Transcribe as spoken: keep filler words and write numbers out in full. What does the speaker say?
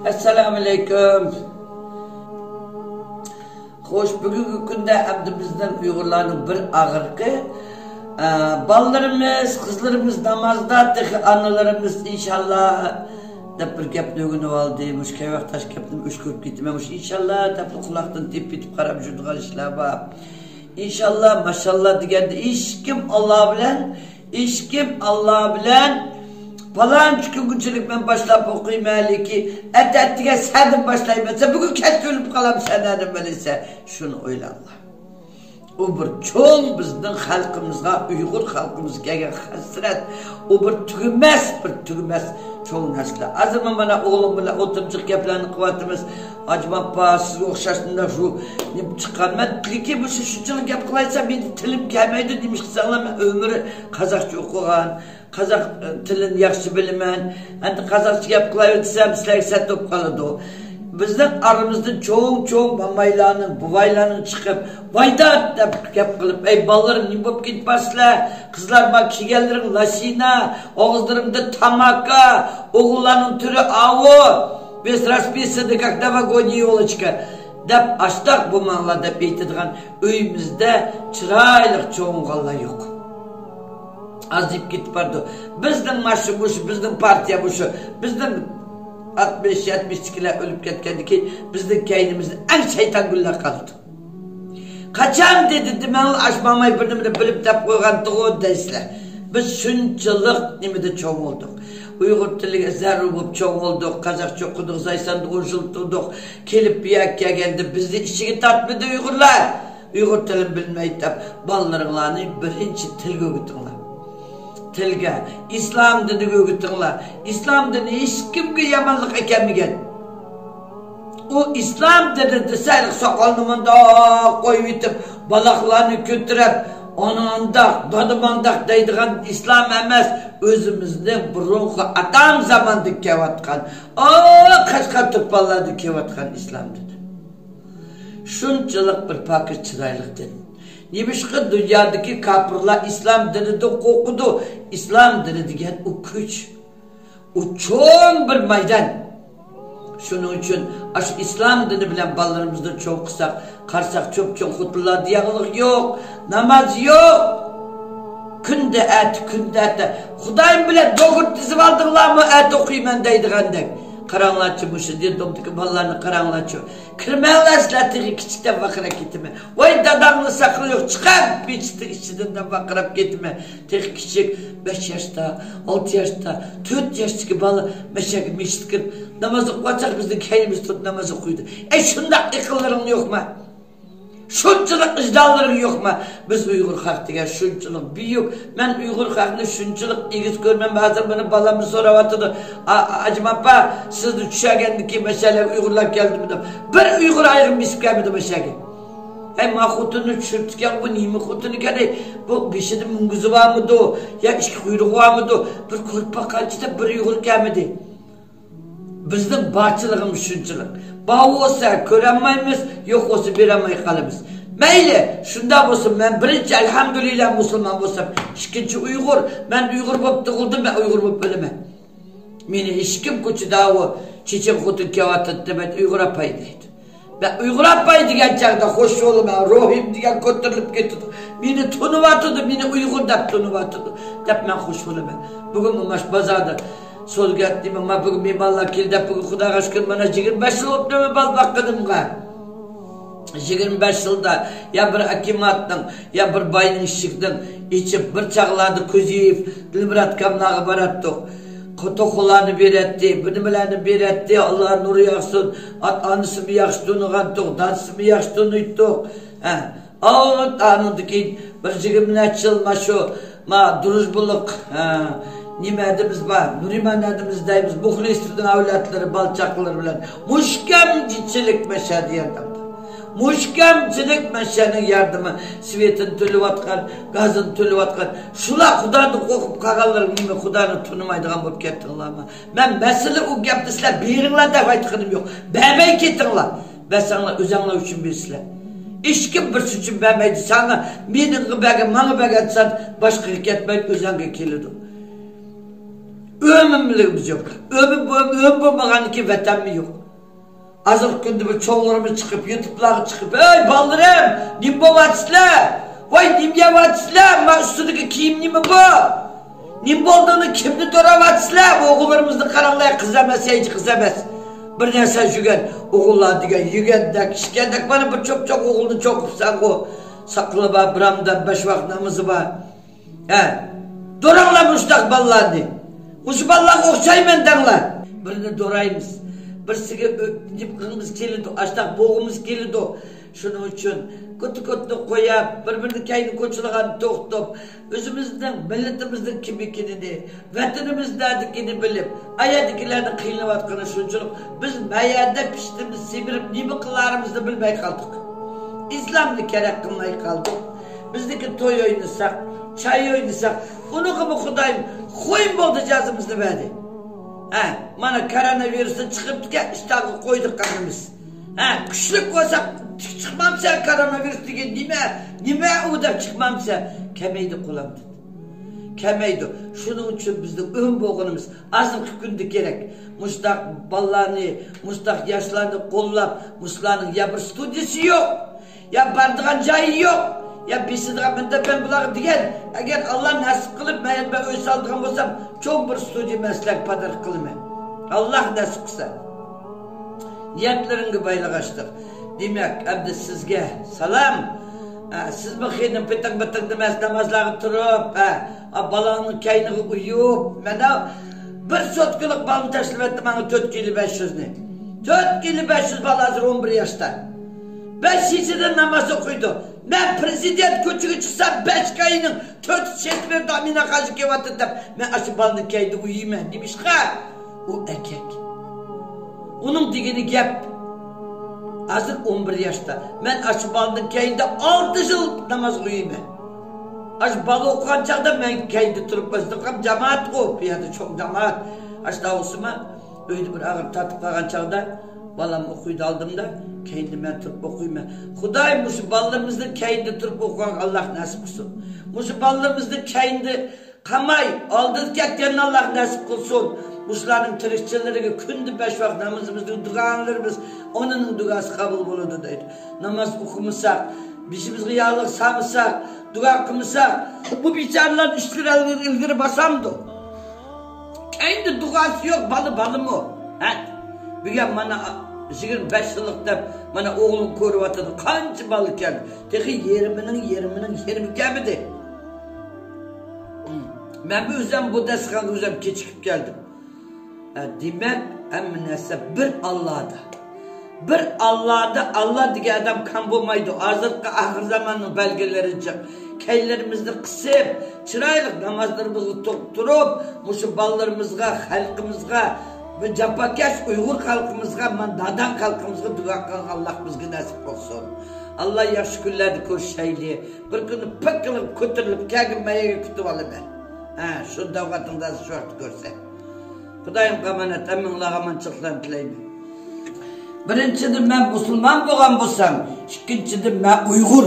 ئەسسالامۇئەلەيكۇم. خوش، بۈگۈنكى كۈندە ئەمدى بىزنىڭ ئۇيغۇرلارنىڭ بىر ئاغرىقى، ئە، بالىلىرىمىز، قىزلىرىمىز نامازدا تېخى ئانىلىرىمىز ئىنشاللا دەپ بىر گەپنى ئۆگىنىۋالدى. مۇشۇ كەيۋاق تاش گەپنى ئۆچ كۆرۈپ كېتىمەن. مۇشۇ ئىنشاللا دەپلا قۇلاقتىن تېپىۋېتىپ قاراپ يۈرىدىغان ئىشلار بار. ئىنشاللا، ماشاللا دېگەندە ھېچكىم ئاللا بىلەن ھېچكىم ئاللا بىلەن پالانچە كۈنگىچىلىك مەن باشلاپ ئوقۇيمەن، لېكىن ئەتە ئەتىگە سەندىن باشلايمەن، سەن بۈگۈن كەچتە ئۆلۈپ قالامسەن، نەدىن بىلىسەن؟ شۇنى ئويلاڭلار. ئۇ بىر چوڭ بىزنىڭ خەلقىمىزغا، ئۇيغۇر خەلقىمىزگە كەلگەن ھەسرەت. ئۇ بىر تۈگىمەس، بىر تۈگىمەس چوڭ نەرسىلەر. ھازىرمۇ مانا ئوغلۇم بىلەن ئولتۇرۇپ جىق گەپلەرنى قىلىۋاتىمىز. ھاجىم ئاپا، سىزگە ئوخشاش مۇنداق شۇ نېمە چىققان. مەن لېكىن مۇشۇ شۇنچىلىك گەپ قىلايسام، مېنىڭ تىلىم كەلمەيدۇ. نېمىشقا دېسەڭلار، مەن ئۆمرى قازاقچە ئوقۇغان، قازاق، ئە، تىلىنى ياخشى بىلىمەن. ئەمدى قازاقچە گەپ قىلايدىسەم، سىلەرگە سەت بولۇپ قالىدۇ. بىزنىڭ ئارىمىزدىن چوڭ-چوڭ مامايلارنىڭ، بوۋايلارنىڭ چىقىپ، ۋايدات دەپ گەپ قىلىپ، ئەي بالىلىرىم، نېمە بولۇپ كېتىپ بارسىلەر؟ قىزلار، ما كىيگەنلىرىڭ لاشىنا، ئاغزىلىرىڭدا تاماكا، ئوغۇللارنىڭ تۈرى ئاۋۇ، без расписаны как новогодняя ёлочка دەپ، ئاشتاق بولماڭلار دەپ ئېيتىدىغان ئۆيىمىزدە چىرايلىق چوڭ بولغانلار يوق. ئازىيىپ كېتىپ بارىدۇ. بىزنىڭ ماشۇ، مۇشۇ، بىزنىڭ پارتىيە مۇشۇ، بىزنىڭ ئاتمىش، يەتمىشتىكىلەر ئۆلۈپ كەتكەندىن كېيىن بىزنىڭ كەينىمىزدە ئەڭ شەيتان گۈللەر قالىدۇ. قاچان دېدى دېمەڭلار، ئاشۇ ماماي بىر نېمىنى بىلىپ دەپ قويغانتىغۇ دەيسىلەر. بىز شۇنچىلىق نېمىدە چوڭ بولدۇق. ئۇيغۇر تىلىگە زەرۇر بولۇپ چوڭ بولدۇق. قازاقچە ئوقۇدۇق، زايساندا ئون يىل تۇردۇق. كېلىپ بۇ يەرگە كەلگەندە بىزنى ئىچىگە تارتمىدى ئۇيغۇرلار. ئۇيغۇر تىلىنى بىلمەيدۇ دەپ، بالىلىرىڭلارنى بىرىنچى تىلگە ئۆگىتىڭلار. تىلگە، ئىسلام دىنىگە ئۆگىتىڭلار. ئىسلام دىنى ھېچكىمگە يامانلىق ئەكەلمىگەن. ئۇ ئىسلام دىنى دېسە، ساقالنى مۇنداق قويۇۋېتىپ، بالاقلارنى كۆتۈرۈپ، ئانا ئانداق، دادا مانداق دەيدىغان ئىسلام ئەمەس، ئۆزىمىزنىڭ بۇرۇنقى ئاتام زاماندىن كېلىۋاتقان، ئا، قەشقەر توپانلاردىن كېلىۋاتقان ئىسلام دىنى. شۇنچىلىق بىر پاكىز، چىرايلىق دىن. نېمىشقا دۇنيادىكى كاپىرلار ئىسلام دىنىدىن قورقىدۇ؟ ئىسلام دىنى دېگەن ئۇ كۈچ. ئۇ چوڭ بىر مەيدان. شۇنىڭ ئۈچۈن ئاشۇ ئىسلام دىنى بىلەن بالىلىرىمىزنى چوڭ قىلساق، قارىساق، چوپچوڭ خوتۇنلاردا ياغلىق يوق، ناماز يوق. كۈندە ئەتە، كۈندە ئەتە. خۇدايىم بىلەن دوغرا تىزىپ ئالدىڭلارمۇ، ئەتە ئوقۇيمەن دەيدىغاندەك. قاراڭلارچۇ، مۇشۇ دېتومدىكى بالىلارنى قاراڭلارچۇ. كىرمەڭلار سىلەر تېخى كىچىك دەپ ۋارقىراپ كېتىمەن. ۋاي داداڭنى ساقىلى يوق، چىقار مەسچىتنىڭ ئىچىدىن دەپ ۋارقىراپ كېتىمەن. تېخى كىچىك، بەش ياشتا، ئالتە ياشتا، تۆت ياشتىكى بالا مەشەگە مەسچىتكە كىرىپ ناماز ئوقۇۋاتساق، بىزنىڭ كەينىمىزدە تۇرۇپ ناماز ئوقۇيدۇ. ئەي، شۇنداق ئەقىللىرىڭ يوقما؟ شۇنچىلىق ۋىجدانلىرىڭ يوقما؟ بىز ئۇيغۇر خەق دېگەن شۇنچىلىق بۈيۈك. مەن ئۇيغۇر خەقنى شۇنچىلىق ئېگىز كۆرىمەن. ھازىر مېنىڭ بالاممۇ سوراۋاتىدۇ. «ئا-، ئا-، ئاجىم ئاپا، سىزنى چۈشەرگەندىن كېيىن مەشەلەر ئۇيغۇرلار كەلدىمۇ؟» دەپ. بىر ئۇيغۇر ئايىغىم بېسىپ كەلمىدى مەشەگە. ھەي، ما خوتۇننى چۈشۈرۈپتىكەن، بۇ نېمە خوتۇن ئىكەن؟ بۇ بېشىدا مۈڭگۈزى بارمىدۇ؟ يا ئىككى قۇيرۇقى بارمىدۇ؟ بىر كۆرۈپ باققانچە بىر ئۇيغۇر كەلمىدى. بىزنىڭ بارچىلىقىمىز شۇنچىلىق. بار بولسا كۆرەلمەيمىز، يوق بولسا بېرەلمەي قالىمىز. مەيلى، شۇنداق بولسۇن، مەن بىرىنچى، ئەلھەمدۇلىللا، مۇسۇلمان بولسام، ئىككىنچى ئۇيغۇر. مەن ئۇيغۇر بولۇپ تۇغۇلدۇم، مەن ئۇيغۇر بولۇپ ئۆلىمەن. مېنى ھېچكىم كوچىدا ئۇ چېچەن خوتۇن كېلىۋاتىدۇ دېمەيدۇ، ئۇيغۇر ئاپاي دەيدۇ. مەن ئۇيغۇر ئاپاي دېگەن چاغدا خوش بولىمەن، روھىم دېگەن كۆتۈرۈلۈپ كېتىدۇ. مېنى تونۇۋاتىدۇ، مېنى ئۇيغۇر دەپ تونۇۋاتىدۇ دەپ مەن خوش بولىمەن. بۈگۈنمۇ ماش بازاردا سودىگەر دېمە، ما بۈگۈن مېھمانلار كېلدى دەپ، بۈگۈن خۇداغا شۈكۈر، مانا يىگىرمە بەش يىل بوپتۇ مەن بال باققىنىمغا. يىگىرمە بەش يىلدا يا بىر ئاكىماتنىڭ، يا بىر باينىڭ ئىشىكىنىڭ ئېچىپ، بىر چاغلاردا كوزىيېف، دىلمۇرات ئاكاملارغا باراتتۇق. توخۇلارنى بېرەتتى، بىر نېمىلەرنى بېرەتتى، ئاللا نۇر ياغسۇن. ئاتا-ئانىسىمۇ ياخشى تونۇغانتۇق، دادىسىمۇ ياخشى تونۇيتتۇق. ھە. ئاۋۇ ئانىڭدىن كېيىن بىر يىگىرمە نەچچە يىل ما شۇ، ما، دۇرۇژبىلىق، ھە، نېمە ئادىمىز بار، نۇرىمان ئادىمىز دەيمىز، مۇخلىستىنىڭ ئەۋلادلىرى، بالا-چاقىلىرى بىلەن مۇشكەمچىلىك مەشەدە ياردەمدە. مۇشكەمچىلىك مەشەنىڭ ياردىمى، سۋېتىنى تۆلەۋاتقان، گازىنى تۆلەۋاتقان، شۇلار خۇدادىن قورقۇپ قالغانلىرىڭ نېمە، خۇدانى تونۇمايدىغان بولۇپ كەتتىڭلارمۇ؟ مەن مەسىلە ئۇ گەپنى سىلەر بېرىڭلار دەپ ئايتقىنىم يوق. بەرمەي كېتىڭلار. بەرسەڭلار ئۆزەڭلار ئۈچۈن بېرىسىلەر. ھېچكىم بىرسى ئۈچۈن بەرمەيدۇ. ساڭا مېنىڭغا بەرگەن، ماڭا بەرگەن دېسەڭ باشقىغا كەتمەيدۇ، ئۆزەڭگە كېلىدۇ. ئۆمۈملۈكىمىز يوق. ئۆمۈم، ئۆمۈم، ئۆمۈم بولمىغاندىن كېيىن ۋەتەنمۇ يوق. ھازىرقى كۈندە بىر چوڭلىرىمىز چىقىپ، يۇتۇبلارغا چىقىپ، «ئەي بالىلىرىم، نېمە بولۇۋاتىسىلەر؟ ۋاي، نېمە يەۋاتىسىلەر؟ ما ئۈستىدىكى كىيىم نېمە بۇ؟ نېمە بولدى ئۇنى؟ كىمنى دوراۋاتىسىلەر؟» ئوغۇللىرىمىزنى قاراڭلار، قىز ئەمەس، ھېچ قىز ئەمەس. بىر نەرسە يېگەن ئوغۇللار دېگەن، يېگەندەك، ئىچكەندەك، مانا بىر چوپچوق ئوغۇلنى چوقۇپسەنغۇ، ساقىلى بار، بىر ئامدان بەش ۋاق نامىزى بار. ھە، دوراڭلار مۇشتاق بالىلارنى. مۇشۇ بالىلارغا ئوخشايمەن دەڭلار. بىرىنى دورايمىز. بىرسىگە ئۆ-، نېمە قىلغۇمىز كېلىدۇ، ئاشتاق بولغۇمىز كېلىدۇ. شۇنىڭ ئۈچۈن كوتتا-كوتتا قويۇپ، بىر-بىرىنىڭ كەينىگە كوچىلىغان توختاپ، ئۆزىمىزنىڭ، مىللىتىمىزنىڭ كىم ئىكىنىنى، ۋەتىنىمىز نەدىكىنى بىلىپ، ئايەردىكىلەرنىڭ قىينىلىۋاتقىنى شۇنچىلىك، بىز مەيەردە پىشتىمىز سىمىرىپ، نېمە قىلارىمىزنى بىلمەي قالدۇق. ئىسلامنى كېرەك قىلماي قالدۇق. بىزنىڭكى توي ئوينىساق، چاي ئوينىساق، ئۇنىڭغىمۇ خۇدايىم خويۇن بولدى جازىمىزنى بەردى. ھە، مانا كوروناۋىرۇستىن چىقىپتىكەن، ئىشتانغا قويدۇق قانىمىز. ھە، كۈچلۈك بولساق، چىق-، چىقمامسەن كوروناۋىرۇس دېگەن نېمە؟ نېمە ئۇ دەپ چىقمامسەن؟ كەلمەيدۇ قولۇمدىن. كەلمەيدۇ. شۇنىڭ ئۈچۈن بىزنىڭ ئۆمۈم بولغىنىمىز ھازىرقى كۈندە كېرەك. مۇشتاق بالىلارنى، مۇشتاق ياشلارنى قوللاپ، مۇشۇلارنىڭ يا بىر ستۇدىيىسى يوق، يا بارىدىغان جايى يوق، يا بېسىدىغان مۇنداق مەن بۇلارغا دېگەن، ئەگەر ئاللا نەسىپ قىلىپ، مەن بىر ئۆي سالىدىغان بولسام، چوڭ بىر ستۇدىيە مەن سىلەرگە پادارك قىلىمەن. ئاللا نەسىپ قىلسا. نىيەتلىرىڭگە بايلىغاچتۇق. دېمەك، ئەمدى سىزگە سالام. ئە، سىزمۇ خېنىم پېتىڭ-پېتىڭ دېمەس، نامازلارغا تۇرۇپ، ئە، ئا، بالاڭنىڭ كەينىگە ئۇيۇپ، مانا بىر سوتكىلىق بالىنى تاشلىۋەتتى ماڭا تۆت كىلو بەش يۈزنى. تۆت كىلو بەش يۈز بالا ھازىر ئون بىر ياشتا. بەش يېشىدىن ناماز ئوقۇيدۇ. مەن پىرېزىدېنت كوچىغا چىقسام، بەش كاينىڭ تۆت چېچىپ بېرىدۇ، ئامىنە قاجى كېلىۋاتىدۇ دەپ، مەن ئاشۇ بالىنى كەينىدە ئۇيۇيمەن. نېمىشقا؟ ئۇ ئەركەك. ئۇنىڭ دېگىنى گەپ. ھازىر ئون بىر ياشتا. مەن ئاشۇ بالىنىڭ كەينىدە ئالتە يىل ناماز ئۇيۇيمەن. ئاشۇ بالا ئوقۇغان چاغدا مەن كەينىدە تۇرۇپ، بىزنىڭ جامائەتقۇ، بۇ يەردە چوڭ جامائەت. ئاشۇنداق بولسىمۇ، ئۆيدە بىر ئاغرىپ تارتىپ قالغان چاغدا، بالام ئوقۇيدۇ ئالدىمدا، كەينىدە مەن تۇرۇپ ئوقۇيمەن. خۇدايىم مۇشۇ بالىلىرىمىزنى كەينىدە تۇرۇپ ئوقۇغانغا ئاللا نەسىپ قىلسۇن. مۇشۇ بالىلىرىمىزنى كەينىدە قالماي، ئالدىدا كەتكەننى ئاللا نەسىپ قىلسۇن. مۇشۇلارنىڭ تىرىكچىلىرىگە كۈندە بەش ۋاق نامىزىمىزنىڭ دۇئالىرىمىز ئانىنىڭ دۇئاسى قابۇل بولىدۇ دەيدۇ. ناماز ئوقۇمىساق، بېشىمىزغا ياغلىق سالمىساق، دۇئا قىلمىساق، بۇ بىچارىلار ئىشلىرى ئىلگىرى باسامدۇ؟ كەينىدە دۇئاسى يوق بالا بالىمۇ. ھە؟ بۈگۈن مانا يىگىرمە بەش يىللىق دەپ مانا ئوغلۇم كۆرۈۋاتىدۇ. قانچە بالا كەلدى. تېخى يېرىمىنىڭ، يېرىمىنىڭ يېرىمى كەلمىدى. مەن ئۆزۈم بۇ دەستىخانغا ئۆزۈم كېچىكىپ كەلدىم. ھە، دېمەك، ھەممە نەرسە بىر ئاللادا. بىر ئاللادا، ئاللا دېگەن ئادەم كام بولمايدۇ. ھازىرقى ئاخىر زاماننىڭ بەلگىلىرى جىق. كەينىلىرىمىزنى قىسىپ، چىرايلىق نامازلىرىمىزغا تۇ-، تۇرۇپ، مۇشۇ بالىلىرىمىزغا، خەلقىمىزغا، بۇ جاپاكەش ئۇيغۇر خەلقىمىزغا، مانا نادان خەلقىمىزغا دۇئا قىلغان ئاللا بىزگە نەسىپ قىلسۇن. ئاللا ياخشى كۈنلەردە كۆرۈشەيلى. بىر كۈنى پىك قىلىپ كۆتۈرۈلۈپ كەلگىن، مەن يەرگە كۈتۈۋالىمەن. ھە، شۇنداق ۋاقتىڭدا شۇ ۋاقىت كۆرسە. خۇدايىمغا ئامانەت، ھەممىڭلارغا ئامانچىلىقلارنى تىلەيمەن. بىرىنچىدىن، مەن مۇسۇلمان بولغان بولسام، ئىككىنچىدىن، مەن ئۇيغۇر.